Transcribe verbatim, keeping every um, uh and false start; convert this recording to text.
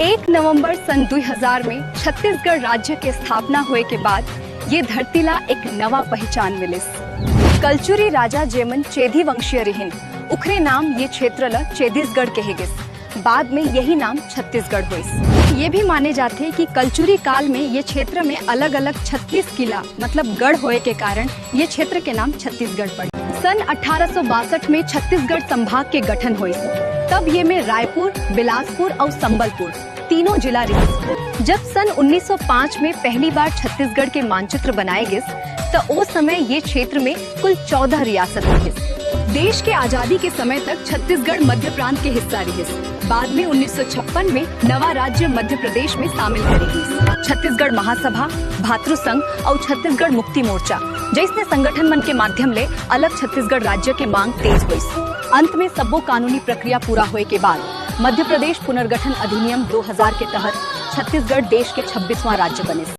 एक नवंबर सन दुई हजार में छत्तीसगढ़ राज्य के स्थापना होए के बाद ये धरती ला एक नवा पहचान मिलिस। कलचुरी राजा जेमन चेदी वंशीय रिहिन, उखरे नाम ये क्षेत्र ला चेदीसगढ़ कहे गिस। बाद में यही नाम छत्तीसगढ़ होइस। ये भी माने जाथे कि कलचुरी काल में ये क्षेत्र में अलग-अलग छत्तीस किला, मतलब गढ़ होए के कारण ये क्षेत्र के नाम छत्तीसगढ़ पड़े। सन अठारह सौ बासठ में छत्तीसगढ़ संभाग के गठन होइस। तब ये में रायपुर, बिलासपुर अउ संबलपुर तीनों जिला रिहिस। जब सन उन्नीस सौ पाँच में पहली बार छत्तीसगढ़ के मानचित्र बनाए गिस, त ओ समय ये क्षेत्र में कुल चौदह रियासत रिहिस। देश के आजादी के समय तक छत्तीसगढ़ मध्य प्रांत के हिस्सा रिहिस। बाद में उन्नीस सौ छप्पन में नवा राज्य मध्य प्रदेश में शामिल करे गिस। छत्तीसगढ़ महासभा, भातृ संघ अउ छत्तीसगढ़ मुक्ति मोर्चा जइसने संगठन मन के माध्यम ले अलग छत्तीसगढ़ राज्य के मांग तेज होइस। अंत में सब्बो कानूनी प्रक्रिया पूरा होए के बाद मध्य प्रदेश पुनर्गठन अधिनियम दो हजार के तहत छत्तीसगढ़ देश के छब्बीसवां राज्य बनिस।